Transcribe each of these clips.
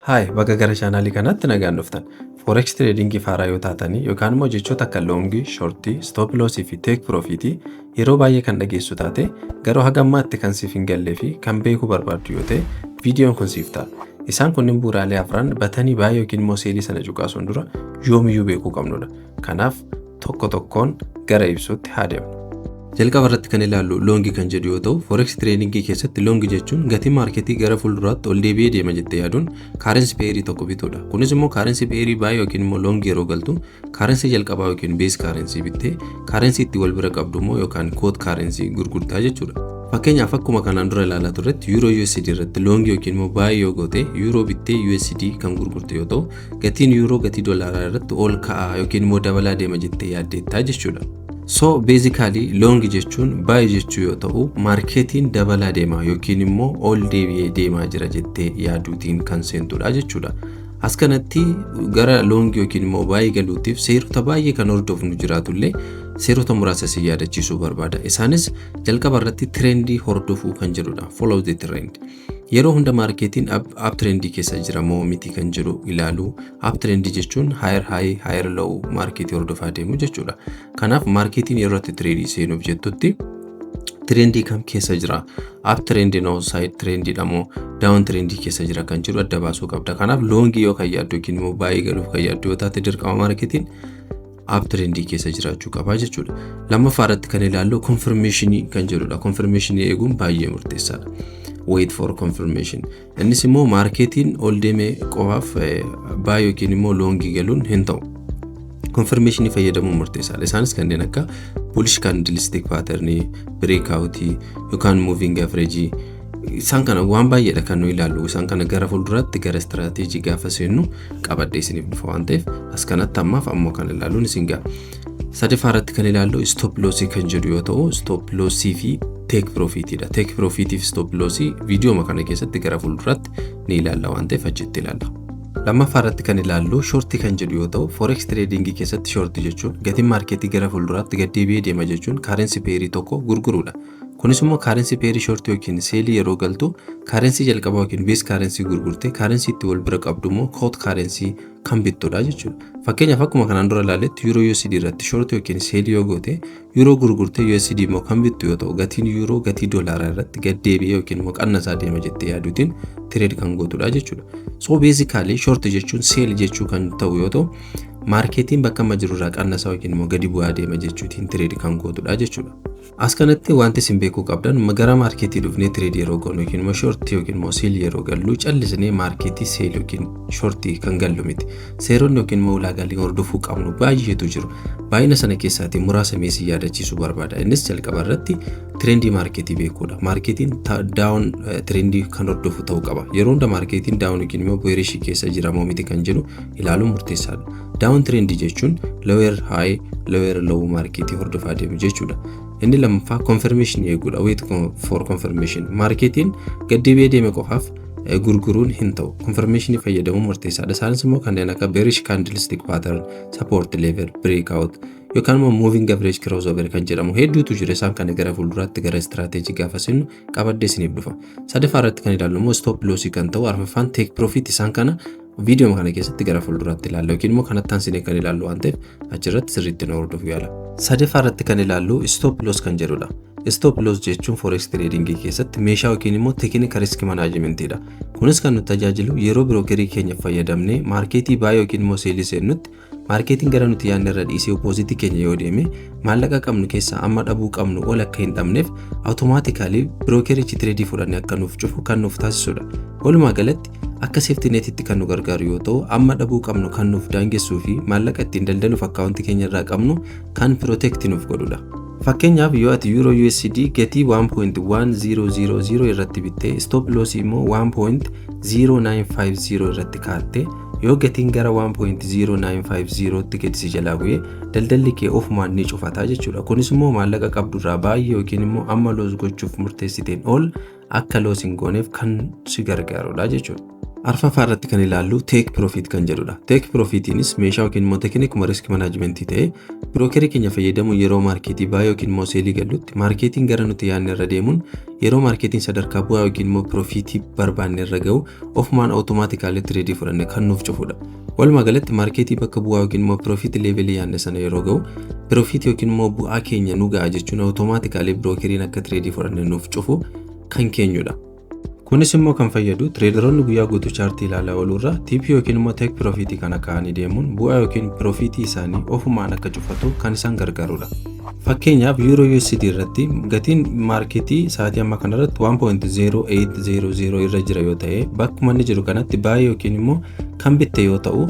Hi, baga gara chaanaalii kanaatti nagaan dhuftan. Forex tradingii haaraa yoo taatanii yookaan immoo jechoota akka longii, shortii, stop lossii fi take profitii yeroo baay'ee kan dhageessu taate, garuu haga ammaatti kan siif hin gallee fi kan beekuu barbaaddu yoo ta'e, viidiyoon kun siif ta'a. Isaan kunneen bu'uuraalee afran buttonii buy yookiin immoo sellii sana cuqaasuun dura yoomiyyuu beekuu qabnudha. Kanaaf tokko tokkoon gara ibsuutti haa deemnu. Jalqaba irratti kan ilaallu longii kan jedhu yoo ta'u, forex tradingii keessatti longii jechuun gatii marketii gara fuulduraatti ol deebi'ee deema jettee yaaduun currency pairii tokko bituudha. Kunis immoo currency pairii buy yookiin immoo longii yeroo galtu, currency jalqabaa yookiin base currency bittee, currency itti wal bira qabdu immoo yookaan quote currency gurgurtaa jechuudha. Fakkeenyaaf, akkuma kanaan dura ilaalaa turretti, Euro USD irratti longii yookiin immoo buy yoo goote, Euro bittee USD kan gurgurte yoo ta'u, gatiin Euro gatii doolaaraa irratti ol ka'aa yookiin immoo dabalaa deema jettee yaaddeettaa jechuudha. So basically long jechuun buy jechuu yoo ta'u, marketiin dabalaa deema yookiin immoo ol deebi'ee deemaa jira jettee yaaduutiin kan seentudha jechuudha. As kanatti gara longii yookiin immoo buy galuutiif seerota baay'ee kan hordofnu jiraatullee, seerota muraasa si yaadachiisuu barbaada. Isaanis jalqaba irratti trendii hordofuu kan jedhudha. Follow the trend. Yeroo hunda marketiin up trendii keessa jira moo miti kan jedhu ilaaluu. Up trendii jechuun higher high, higher low marketii hordofaa deemu jechuudha. Kanaaf marketiin yeroo itti tradeii seenuuf jettutti trendii kam keessa jira? Up trendii moo side trendiidha moo down trendii keessa jira kan jedhu adda baasuu qabda. Kanaaf longii yoo kan yaaddu yookiin immoo buy galuuf kan yaaddu yoo taate, dirqama marketiin up trendii keessa jiraachuu qaba jechuudha. Lammaffaa irratti kan ilaallu confirmationii kan jedhudha. Confirmationii eeguun baay'ee murteessaadha. Wait for confirmation. Innis immoo marketiin ol deemee qofaaf buy yookiin immoo longii galuun hin ta'u. Confirmationii fayyadamuun murteessaadha. Isaanis kanneen akka bullish candlestick patternii, breakoutii yookaan moving average. Isaan kana waan baay'eedha kan nu ilaallu. Isaan kana gara fuulduraatti gara strategyii gaafa seennu qabadhee isiniif dhufa waan ta'eef, as kanatti ammaaf ammoo kan ilaaluun isin ga'a. Sadaffaa irratti kan ilaallu stop lossii kan jedhu yoo ta'u, stop lossii fi take profitiidha. Take profitii fi stop lossii viidiyooma kana keessatti gara fuulduraatti ni ilaalla waan ta'eef, achitti ilaalla. Lammaffaa irratti kan ilaallu shortii kan jedhu yoo ta'u, forex tradingii keessatti shortii jechuun gatiin marketii gara fuulduraatti gad deebi'ee deema jechuun currency pairii tokko gurguruudha. Kunis immoo currency pairii shortii yookiin sellii yeroo galtu, currency jalqabaa yookiin base currency gurgurtee, currency itti wal bira qabdu immoo quote currency kan bittudha jechuudha. Fakkeenyaaf, akkuma kanaan dura ilaalletti, Euro USD irratti shortii yookiin sellii yoo goote, Euro gurgurtee USD immoo kan bittu yoo ta'u, gatiin Euro gatii doolaaraa irratti gad deebi'ee yookiin immoo qannasaa deema jettee yaaduutiin trade kan gootudha jechuudha. So basically shortii jechuun sell jechuu kan ta'u yoo ta'u, marketiin bakka amma jirurraa qannasaa yookiin immoo gadi bu'aa deema jechuutiin trade kan gootudha jechuudha. As kanatti wanti isin beekuu qabdan, gara marketii dhufnee trade yeroo goonu yookiin immoo shortii yookiin immoo sell yeroo gallu, callisnee marketii sell yookiin shortii kan gallu miti. Seeronni yookiin immoo ulaagaalee hordofuu qabnu baay'eetu jiru. Baay'ina sana keessaatii muraasa meesii yaadachiisuu barbaada. Innis jalqaba irratti trendii marketii beekuudha. Marketiin down trendii kan hordofu ta'uu qaba. Yeroo hunda marketiin down yookiin immoo bearishii keessa jira moo miti kan jedhu ilaaluun murteessaadha. Down trendii jechuun lower high, lower low marketii hordofaa deemu jechuudha. Inni lammaffaa confirmation eeguudha. Wait for confirmation. Marketiin gad deebi'ee deeme qofaaf gurguruun hin ta'u. Confirmation fayyadamuun murteessaadha. Isaanis immoo kanneen akka bearish candlestick pattern, support level, breakout yookaan immoo moving average crossover kan jedhamu hedduutu jira. Isaan kana gara fuulduraatti gara strategyii gaafa seennu qabadhee isiniif dhufa. Sadaffaa irratti kan ilaallu immoo stop lossii kan ta'u, arfaffaan take profit. Isaan kana viidiyoo kana keessatti gara fuulduraatti ilaalla yookiin immoo kanatti aansinee kan ilaallu waan ta'eef, achirratti sirriitti na hordofuu yaala. Sadaffaa irratti kan ilaallu stop loss kan jedhudha. Stop loss jechuun forex tradingii keessatti meeshaa yookiin immoo teeknika risk managementiidha. Kunis kan nu tajaajilu yeroo brokerii keenya fayyadamnee marketii buy yookiin immoo sellii seennutti, marketiin gara nuti yaadne irra dhiisee oppositeii keenya yoo deeme, maallaqa qabnu keessaa amma dhabuu qabnu ol akka hin dhabneef automatically brokerichi tradeii fudhannee akka nuuf cufu kan nuuf taasisudha. Walumaa galatti akka safety netitti kan nu gargaaru yoo ta'u, amma dhabuu qabnu kan nuuf daangessuu fi maallaqa ittiin daldaluuf accountii keenya irraa qabnu kan protect nuuf godhudha. Fakkeenyaaf, yoo ati Euro USD gatii 1.1000 irratti bittee, stop loss immoo 1.0950 irratti kaa'atte, yoo gatiin gara 1.0950 tti gadi si jalaa bu'ee, daldalli kee ofumaan ni cufataa jechuudha. Kunis immoo maallaqa qabdurraa baay'ee yookiin immoo amma loss gochuuf murteessiteen ol akka loss hin gooneef kan si gargaarudha jechuudha. Arfaffaa irratti kan ilaallu take profit kan jedhudha. Take profitiinis meeshaa yookiin immoo teeknikuma risk managementii ta'ee brokerii keenya fayyadamuun yeroo maarkeetii buy yookiin immoo sellii gallutti maarkeetiin gara nuti yaadne irra deemuun yeroo maarkeetiin sadarkaa bu'aa yookiin immoo profitii barbaanne irra gahu ofumaan automatically tradeii fudhanne kan nuuf cufudha. Walumaa galatti maarkeetii bakka bu'aa yookiin immoo profitii levelii yaadne sana yeroo gahu profitii yookiin immoo bu'aa keenya nu ga'a jechuun automatically brokeriin akka tradeii fudhanne nuuf cufu kan keenyudha. Kunis immoo kan fayyadu traderoonni guyyaa guutuu chaartii ilaalaa ooluurra TP yookiin immoo take profitii kana kaa'anii deemuun bu'aa yookiin profitii isaanii ofumaan akka cufatu kan isaan gargaarudha. Fakkeenyaaf, Euro USD irratti gatiin maarkeetii sa'aatii ammaa kanarratti 1.0800 irra jira yoo ta'e, bakkuma inni jiru kanatti buy yookiin immoo kan bitte yoo ta'u,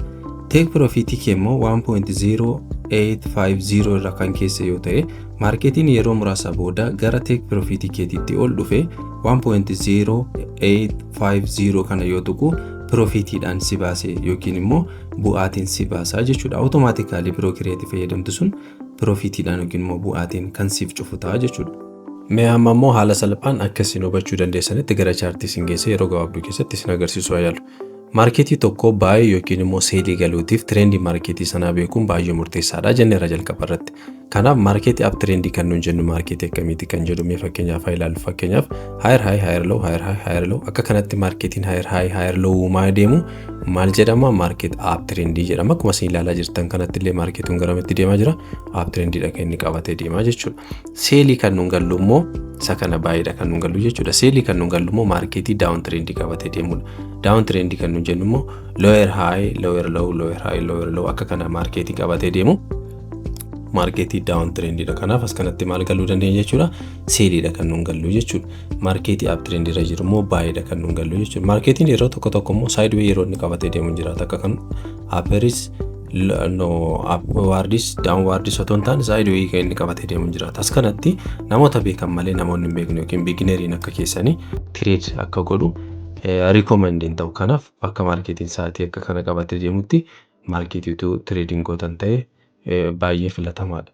take profitii kee immoo 1.0850 irra kan keesse yoo ta'e, maarkeetiin yeroo muraasa booda gara take profitii keetiitti ol dhufe 1.0850 kana yoo tuqu profitiidhaan si baase yookiin immoo bu'aatiin si baasaa jechuudha. Automatically brokerii fayyadamtu sun profitiidhaan yookiin immoo bu'aatiin kan siif cufu ta'a jechuudha. Mee amma immoo haala salphaan akka isin hubachuu dandeessanitti gara chaartii isin geessee yeroo gabaabduu keessatti isin agarsiisuu yaalu. Maarkeetii tokko buy yookiin immoo sellii galuutiif trendii maarkeetii sanaa beekuun baay'ee murteessaadha jenneera jalqaba irratti. Kanaaf maarkeetii up trendii kan nuun jennu maarkeetii akkamiiti kan jedhu mee fakkeenyaaf haa ilaallu. Fakkeenyaaf, higher high, higher low, higher high, higher low, akka kanatti maarkeetiin higher high, higher low uumaa deemu maal jedhama? Market up trendii jedhama. Akkuma isin ilaalaa jirtan kanatti illee maarkeetiin garamitti deemaa jira? Up trendiidha kan inni qabatee deemaa jechuudha. Sellii kan nuun gallu immoo isa kana buydha kan nuun gallu jechuudha. Sellii kan nuun gallu immoo maarkeetii down trendii qabatee deemudha. Down trendii kan nuun jennu immoo lower high, lower low, lower high, lower low akka kana maarkeetii qabatee deemu maarkeetii down trendiidha. Kanaaf as kanatti maal galuu dandeenya jechuudha? Selliidha kan nuun gallu jechuudha. Maarkeetii up trendiirra jiru immoo buydha kan nuun gallu jechuudha. Maarkeetiin yeroo tokko tokko immoo sideway yeroo inni qabatee deemu jiraata. Akka kan upperis no upwardis downwardis otoo hin taane sideway kan inni qabatee deemu jiraata. As kanatti namoota beekan malee namoonni hin beekne yookiin beginneriin akka keessanii trade akka godhu recommend hin ta'u. Kanaaf bakka maarkeetiin sa'aatii akka kana qabatee deemutti maarkeetiitu trading gootan ta'e baay'ee filatamaadha.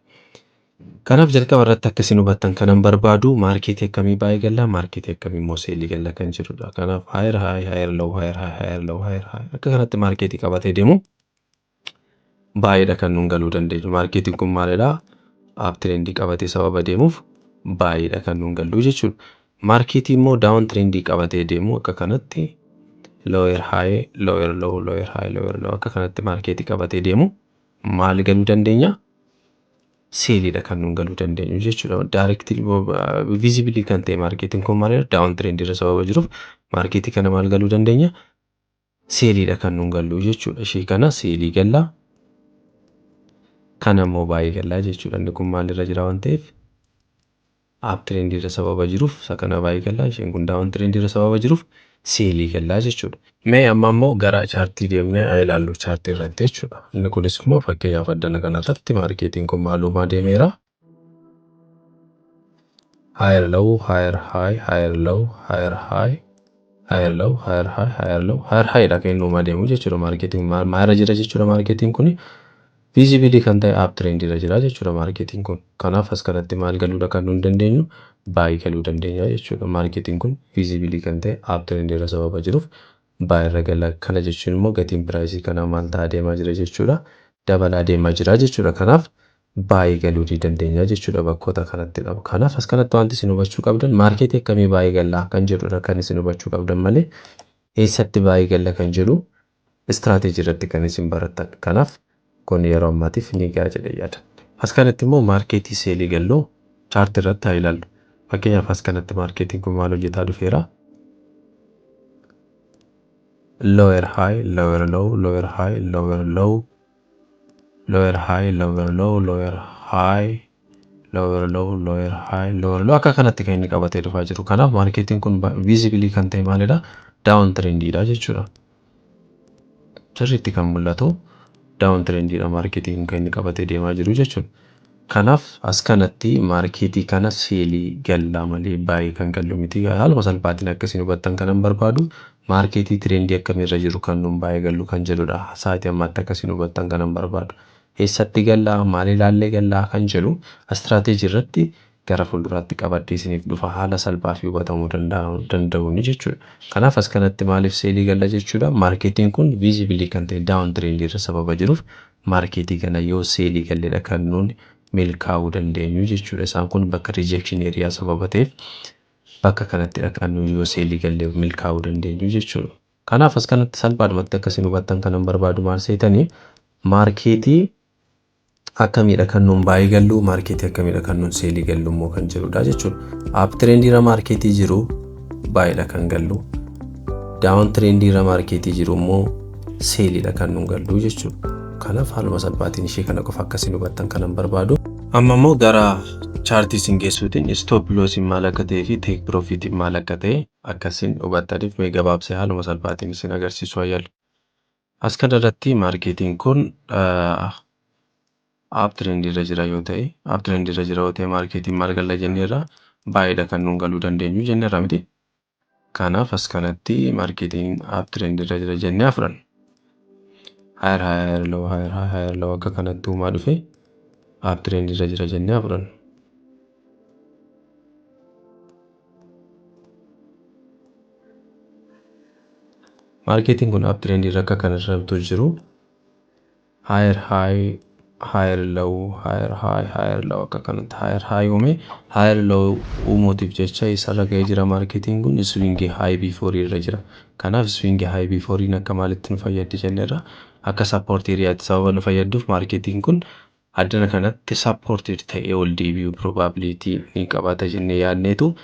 Kanaaf jalqaba irratti akka isin hubattan kanan barbaadu maarkeetii akkamii buy galla, maarkeetii akkamii immoo sellii galla kan jedhudha. Kanaaf higher high, higher low, higher high, higher low, higher high akka kanatti maarkeetii qabatee deemu buydha kan nuun galuu dandeenyu. Maarkeetiin kun maalidhaa? Up trendii qabatee sababa deemuuf buydha kan nuun gallu jechuudha. Maarkeetii immoo down trendii qabatee deemu, akka kanatti lower high, lower low, lower high, lower low akka kanatti maarkeetii qabatee deemu maal galuu dandeenya? Selliidha kan nuun galuu dandeenyu jechuudha. Directly visibly kan ta'e maarkeetiin kun maalidha? Down trendii irra sababa jiruuf maarkeetii kana maal galuu dandeenya? Selliidha kan nuun gallu jechuudha. Ishee kana sellii gallaa. Kana immoo buy gallaa jechuudha. Inni kun maalirra jira waan ta'eef, up trendii irra sababa jiruuf isa kana buy gallaa. Isheen kun down trendii irra sababa jiruuf sellii gallaa jechuudha. Mee amma immoo gara chaartii deemnee haa ilaallu chaartii irratti jechuudha. Inni kunis immoo fakkeenyaaf addana kanarratti maarkeetiin kun maal uumaa deemeera? Higher low, higher high, higher low, higher high, higher low, higher high, higher low, higher high dha kan inni uumaa deemu jechuudha. Maarkeetiin maalirra jira jechuudha? Maarkeetiin kuni visibly kan ta'e up trend irra jira jechuudha maarkeetiin kun. Kanaaf as kanatti maal galuudha kan nuun dandeenyu? Buy galuu dandeenya jechuudha. Maarkeetiin kun visibly kan ta'e up trend irra sababa jiruuf buy irra gala. Kana jechuun immoo gatiin priceii kanaa maal ta'aa deemaa jira jechuudha? Dabalaa deemaa jira jechuudha. Kanaaf buy galuu ni dandeenya jechuudha bakkoota kanatti qabu. Kanaaf as kanatti wanti isin hubachuu qabdan maarkeetii akkamii buy gallaa kan jedhudha kan isin hubachuu qabdan malee eessatti buy galla kan jedhu istiraateejii irratti kan isin barattan. Kanaaf kun yeroo ammaatiif ni ga'a jedhee yaada. As kanatti immoo maarkeetii sellii galluu chaartii irratti haa ilaallu. Fakkeenyaaf, as kanatti maarkeetiin kun maal hojjetaa dhufeera? Lower high, lower low, lower high, lower low, lower high, lower low, lower high, lower low, lower high, lower low akka kanatti kan inni qabatee dhufaa jiru. Kanaaf maarkeetiin kun visibly kan ta'e maalidha? Down trendiidha jechuudha. Sirriitti kan mul'atu down trendiidha maarkeetiin kan inni qabatee deemaa jiru jechuudha. Kanaaf as kanatti maarkeetii kana sellii gallaa malee buy kan gallu miti. Haaluma salphaatiin akkasiin hubattan kanan barbaadu maarkeetii trendii akkamiirra jiru kan nuun buy gallu kan jedhudha. Sa'aatii ammaatti akkasiin hubattan kanan barbaadu. Eessatti gallaa, maal ilaallee gallaa kan jedhu istiraateejii irratti Gara fuulduraatti qabadhee isiniif dhufa haala salphaa fi hubatamuu danda'uuni jechuudha. Kanaaf as kanatti maaliif sellii galla jechuudha? Marketiin kun visibly kan ta'e down trendii irra sababa jiruuf marketii kana yoo sellii galledha kan nuuni milkaa'uu dandeenyu jechuudha. Isaan kun bakka rejection area sababa ta'eef bakka kanattidha kan nuyi yoo sellii gallee milkaa'uu dandeenyu jechuudha. Kanaaf as kanatti salphaadhumatti akkasiin hubattan kanan barbaadu maal seetanii, marketii akkamiidha kan nuun buy gallu, marketii akkamiidha kan nuun sellii gallu immoo kan jedhudha jechuudha. Up trendiirra marketii jiru buydha kan gallu. Down trendiirra marketii jiru immoo selliidha kan nuun gallu jechuudha. Kanaaf haaluma salphaatiin ishee kana qofa akkasiin hubattan kanan barbaadu. Amma immoo gara chartii isin geessuutiin stop lossiin maal akka ta'ee fi take profitiin maal akka ta'e akkasiin hubattaniif mee gabaabsee haaluma salphaatiin isin agarsiisuu yaalu. As kanarratti marketiin kun up trendiirra jira yoo ta'e, up trendiirra jira yoo ta'e, marketiin maal galla jenneerra? Buydha kan nuun galuu dandeenyu jenneerra miti. Kanaaf as kanatti marketiin up trendiirra jira jennee fudhanna. Higher high, higher low, higher high, higher low akka kanatti uumaa dhufe up trendiirra jira jennee fudhanna. Marketiin kun up trendiirra akka kanarra jiru higher high, higher low, higher high, higher low akka kanatti higher high uume. Higher low uumuutiif jecha isarra ga'ee jira. Marketiin kun swing high before irra jira. Kanaaf swing high before akka maalitti nu fayyaddi jenneerra? Akka support areaatti sababa nu fayyadduuf marketiin kun addana kanatti supported ta'ee ol deebi'uu probability ni qabaata jennee yaadneetu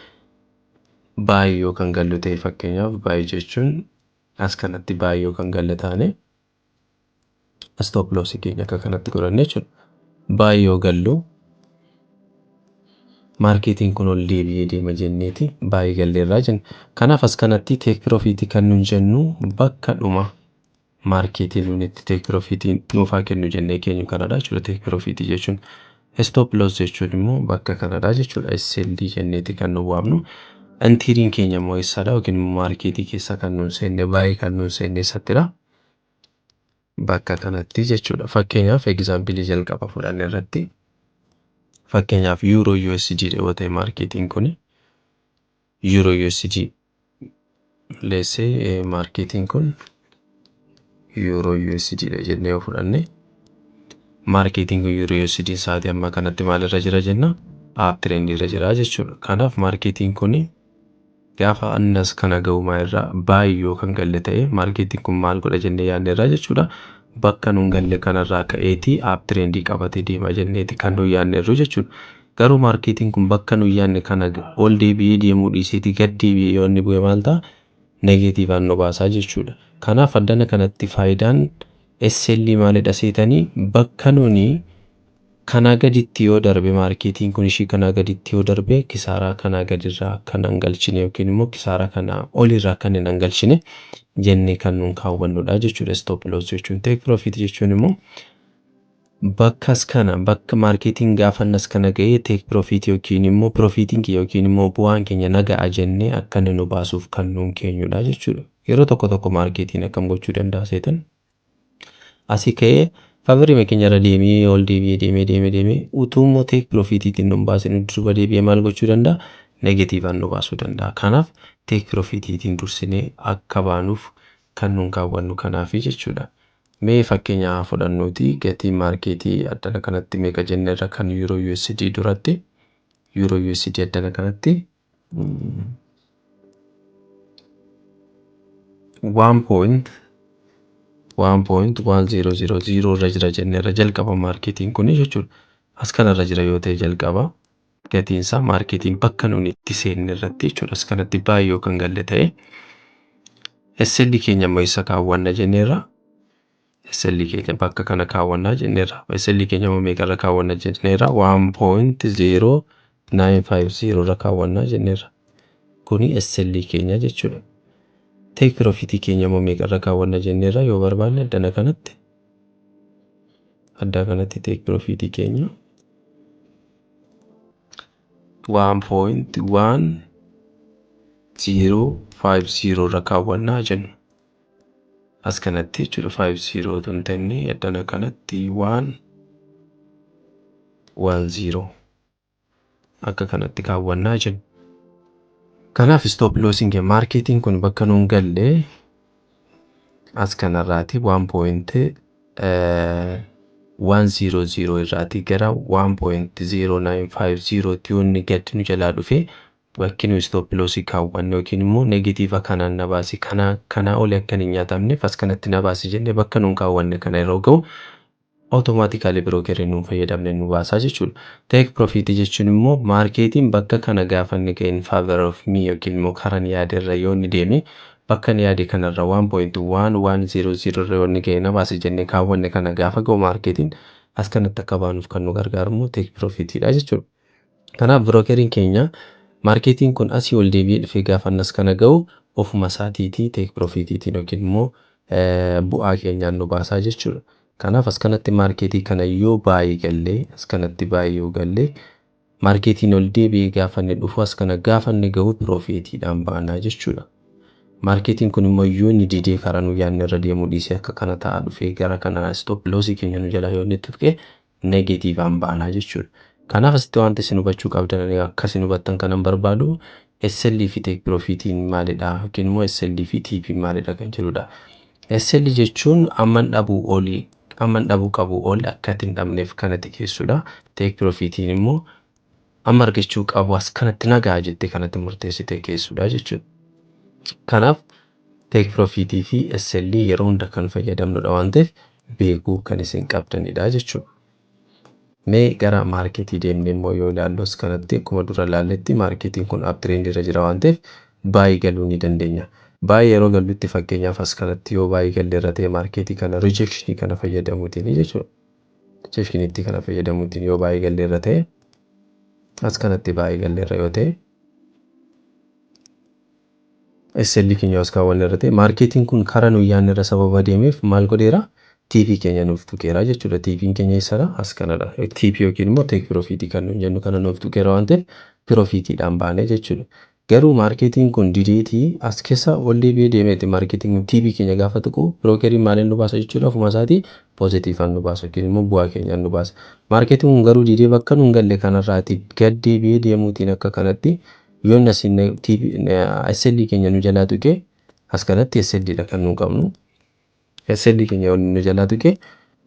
buy yoo kan gallu ta'e, fakkeenyaaf buy jechuun as kanatti buy yoo kan galle taane, stop loss keenya akka kanatti godhanne jechuudha. Buy yoo gallu marketiin kun ol deebi'ee deema jenneeti buy galleerraa jenna. Kanaaf as kanatti take profit kan nun jennu bakka dhuma marketiin nun itti take profit nuufaa kennu jennee keenyu kanadha jechuudha take profit jechuun. Stop loss jechuun immoo bakka kanadha jechuudha. SL jenneeti kan nu waamnu. Entryn keenya immoo eessadha yookiin immoo marketii keessa kan nun seenne, buy kan nun seenne eessattidha? Bakka kanatti jechuudha. Fakkeenyaaf example jalqaba fudhanne irratti, fakkeenyaaf euro USD yoo ta'e, marketiin kun euro USD leessee, marketiin kun euro USD dha jennee yoo fudhanne, marketiin kun euro USD sa'aatii ammaa kanatti maalirra jira jenna? Up trend irra jira jechuudha. Kanaaf marketiin kun gaafa annas kana ga'u irraa buy yoo kan galle ta'e, marketiin kun maal godha jennee yaadne irraa jechuudha. Bakka nun galle kanarraa ka'eetii up trendii qabatee deema jenneeti kan nun yaadne irru jechuudha. Garuu marketiin kun bakka nun yaadne kana ol deebi'ee deemuu dhiiseetii gad deebi'ee yoo inni bu'e maal ta'a? Negativeaan nu baasaa jechuudha. Kanaaf addana kanatti faayidaan SL maalidha seetanii, bakka nuni kanaa gaditti yoo darbe, marketiin kun ishii kanaa gaditti yoo darbe, kisaaraa kanaa gadirraa kan hin galchine yookiin immoo kisaaraa kanaa olirraa kan hin galchine jennee kan nun kaawwannudha jechuudha stop loss jechuun. Take profit jechuun immoo bakkas kana bakka marketiin gaafannas kana ga'ee take profit yookiin immoo profitiin kiyya yookiin immoo bu'aan keenya naga'a jennee akka inni nu baasuuf kan nuun keenyudha jechuudha. Yeroo tokko tokko marketiin akkam gochuu danda'a seetan? Asii ka'ee favorii keenya irra deemee ol deebi'ee deemee deemee deemee utuu immoo take profitiitiin nu baasin duuba deebi'ee maal gochuu danda'a? Negativeaan nu baasuu danda'a. Kanaaf take profitiitiin dursinee akka baanuuf kan nuun kaawwannu kanaafi jechuudha. Mee fakkeenya haa fudhannuuti, gatii marketii addana kanatti meeqa jenneerra? Kan euro USD duratti euro USD addana kanatti 1.1.1000 irra jira jenneerra jalqaba marketiin kuni jechuudha. As kanarra jira yoo ta'e, jalqaba gatiin isaa marketiin bakka nuni itti seenne irratti jechuudha. As kanatti buy yoo kan galle ta'e, SL keenya immoo eessa kaawwanna jenneerra? SL keenya bakka kana kaawwannaa jenneerra. SL keenya immoo meeqarra kaawwanna jenneerra? 1.0950 irra kaawwannaa jenneerra. Kuni SL keenya jechuudha. Take profit keenya immoo meeqarra kaawwanna jenneerra? Yoo barbaanne addana kanatti, adda kanatti take profit keenya 1.1050 irra kaawwannaa jennu. As kanatti jechuudha, 50 otoo hin ta'in addana kanatti 1 1 0 Akka kanatti kaawwannaa jennu. Kanaaf stop lossiin keenya marketiin kun bakka nuun galle as kanarraati 1.100 irraatii gara 1.0950 tti yoo inni gadi nu jalaa dhufe, bakki nu stop lossii kaawwanne yookiin immoo negative kanaan na baasi, kanaa olii akka hin nyaatamneef as kanatti na baasi jennee bakka nuun kaawwanne kana yeroo ga'u, automatically brokerii nuun fayyadamne nu baasaa jechuudha. Take profit jechuun immoo marketiin bakka kana gaafa inni ga'e in favor of me yookiin immoo karan yaade irra yoo inni deeme, bakka inni yaade kanarra 1.1100 irra yoo inni ga'e na baase jennee kaawwanne kana gaafa ga'u, marketiin as kanatti akka baanuuf kan nu gargaaru immoo take profitidha jechuudha. Kanaaf brokeriin keenya marketiin kun asii ol deebi'ee dhufee gaafa as kana ga'u, ofuma isaatiitii take profitiitiin yookiin immoo bu'aa keenyaan nu baasaa jechuudha. Kanaaf as kanatti marketii kana yoo baay'ee gallee, as kanatti baay'ee yoo gallee, marketiin ol deebi'ee gaafa inni dhufu as kana gaafa inni ga'u profitiidhaan baanaa jechuudha. Marketiin kun immoo yoo inni didee karaa nu yaadne irra deemuu dhiisee akka kana ta'aa dhufee gara kana stop lossii keenya nu jalaa yoo inni tuqe, negativeaan baanaa jechuudha. Kanaaf asitti wanti isin hubachuu qabdan, akka isin hubattan kanan barbaadu, SL fi take profitiin maalidha yookiin immoo SL fi TP maalidha kan jedhudha. SL jechuun amman dhabuu olii, amman dhabuu qabu ol akka hin dhabneef kanatti keessudha. Take profitiin immoo amma argachuu qabu as kanatti nagaa jettee kanatti murteessitee keessudha jechuudha. Kanaaf take profitii fi SL yeroo hunda kan fayyadamnudha waan ta'eef beekuu kan isin qabdanidha jechuudha. Mee gara marketii deemnee immoo yoo ilaallu, as kanatti akkuma dura ilaalletti marketiin kun uptrend irra jira waan ta'eef buy galuu ni dandeenya. Buy yeroo gallutti, fakkeenyaaf as kanatti yoo buy galle irra ta'e, marketii kana rejectionii kana fayyadamuutiin jechuudha. Rejectioniitti kana fayyadamuutiin yoo buy galle irra ta'e, as kanatti buy galle irra yoo ta'e, SL keenya as kaawwanne irra ta'e, marketiin kun karaa nuyi yaadne irra sababa deemeef maal godheera? TP keenya nuuf tuqeera jechuudha. TP'n keenya eessadha? As kanadha. TP yookiin immoo take profitii kan nuyi jennu kana nuuf tuqeera waan ta'eef profitiidhaan baane jechuudha. Garuu marketiin kun dideetii as keessa ol deebi'ee deemeeti marketiin kun TP keenya gaafa tuqu, brokeriin maaliin nu baasa jechuudha? Ofuma isaatii positiveaan nu baasa yookiin immoo bu'aa keenyaan nu baasa. Marketiin kun garuu didee bakka nuun galle kanarraati gad deebi'ee deemuutiin akka kanatti yoo inni asiin SL keenya nu jalaa tuqe, as kanatti SL dha kan nu qabnu. SL keenya yoo nu jalaa tuqe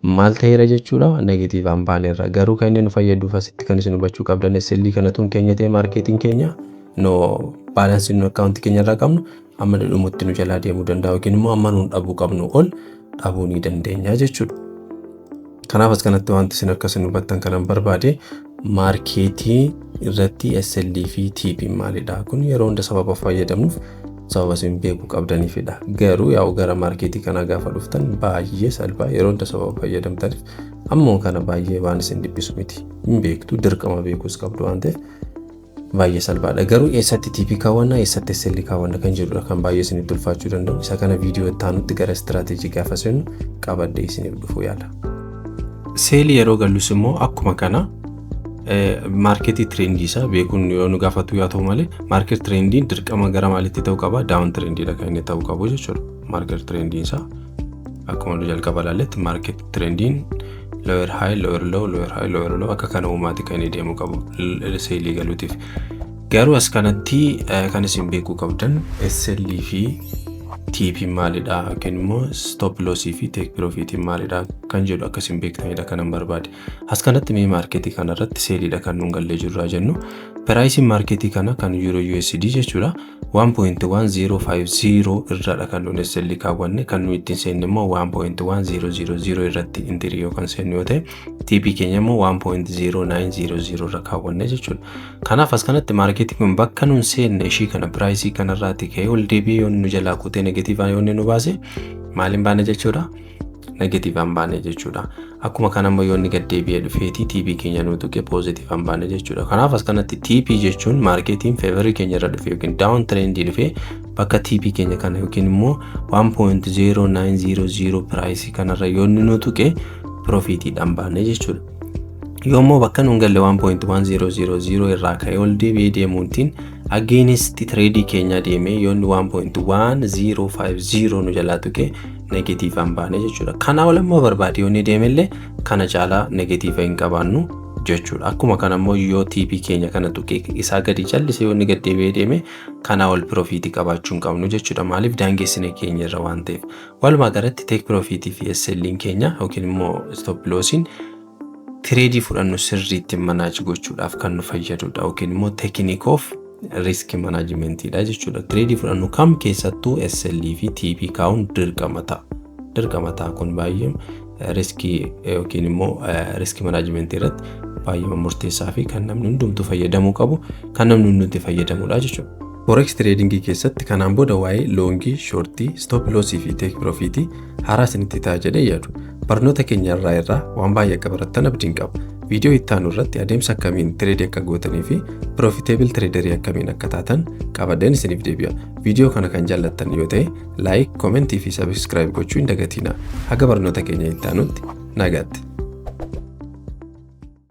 maal ta'eera jechuudha? Negativeaan baaneerra. Garuu kan inni nu fayyaduuf asitti kan isin hubachuu qabdan, SL kanatuun keenya ta'e, marketiin keenya no balanceiin nu accountii keenya irraa qabnu amma dhumutti nu jalaa deemuu danda'a yookiin immoo amma nuun dhabuu qabnu ol dhabuu ni dandeenya jechuudha. Kanaaf as kanatti wanti isin akka isin hubattan kanan barbaade, marketii irratti SL fi TP maalidha? Kun yeroo hunda sababa fayyadamnuuf, sababa isin beekuu qabdaniifidha. Garuu yaa'u gara marketii kanaa gaafa dhuftan baay'ee salphaa, yeroo hunda sababa fayyadamtaniif ammoo kana baay'ee waan isin dhiphisu miti. Hin beektu, dirqama beekuus qabdu waan ta'eef baay'ee salphaadha. Garuu eessatti TP kaawwanna, eessatti SL kaawwanna kan jedhudha kan baay'ee isinitti ulfaachuu danda'u. Isa kana viidiyoo itti aanutti gara strategyii gaafa seennu qabadhee isiniif dhufuu yaala. Sellii yeroo gallus immoo akkuma kana marketii trendii isaa beekuun yoo nu gaafatu yaa ta'u malee, market trendiin dirqama gara maalitti ta'uu qaba? Down trendiidha kan inni ta'uu qabu jechuudha. Market trendiin isaa akkuma nu jalqaba ilaalletti market trendiin lower high, lower low, lower high, lower low akka kana uumaati kan inni deemuu qabu sellii galuutiif. Garuu as kanatti kan isin beekuu qabdan, SL fi TP maalidha yookiin immoo stop lossii fi take profit maalidha kan jedhu akka isin beektanidha kanan barbaade. As kanatti mee marketii kanarratti selliidha kan nuun gallee jirru jennu. Priceiin marketii kana kan Euro USD jechuudha. 1.1050 irradha kan nuun SL kaawwanne, kan nuyi ittiin seenne immoo 1.1000 irratti entry yoo kan seennu yoo ta'e, TP keenya immoo 1.0900 irra kaawwanne jechuudha. Kanaaf as kanatti marketiin kun bakka nuun seenne ishii kana priceii kanarraati ka'ee ol deebi'ee yoo nu jalaa kutee negativeaan yoo inni nu baase, maaliin baane jechuudha? Negativeaan baane jechuudha. Akkuma kana immoo yoo inni gad deebi'ee dhufeeti TP keenya nu tuqe, positiveaan baane jechuudha. Kanaaf as kanatti TP jechuun marketiin favorii keenya irra dhufe yookiin down trendii dhufe bakka TP keenya kana yookiin immoo 1.0900 priceii kanarra yoo inni nu tuqe, profitiidhaan baane jechuudha. Yoommoo bakka nuun galle 1.1000 irraa ka'ee ol deebi'ee deemuutiin against tradeii keenya deemee yoo inni 1.1050 nu jalaa tuqe, negativeaan baane jechuudha. Kanaa ol immoo barbaade yoo inni deemellee kana caalaa negative hin qabaannu. jechuudha. Akkuma kana immoo yoo TP keenya kana tuqee isaa gadi callise, yoo inni gad deebi'ee deeme, kanaa ol profitii qabaachuu hin qabnu jechuudha. Maaliif? Daangeessine keenya irra waan ta'eef. Walumaa galatti take profitii fi SL'n keenya yookiin immoo stop lossiin tradeii fudhannu sirriitti manage gochuudhaaf kan nu fayyadudha yookiin immoo technique of risk managementiidha jechuudha. Tradeii fudhannu kam keessattuu SL fi TP kaa'uun dirqama ta'a. Dirqama ta'a. Kun baay'ee riskii yookiin immoo risk managementii irratti baay'ee murteessaa fi kan namni hundumtuu fayyadamuu qabu, kan namni hundumtuu fayyadamudha jechuudha. Forex tradingii keessatti kanaan booda waa'ee longii, shortii, stop lossii fi take profitii haaraa isinitti ta'a jedhee yaadu. Barnoota keenya irraa waan baay'ee akka barattan abdiin qaba. Viidiyoo itti aanu irratti adeemsa akkamiin tradeii akka gootanii fi profitable traderii akkamiin akka taatan qabadeen isiniif deebi'a. Viidiyoo kana kan jaallattan yoo ta'e, like, commentii fi subscribe gochuu hin dagatinaa. Haga barnoota keenya itti aanutti nagaatti.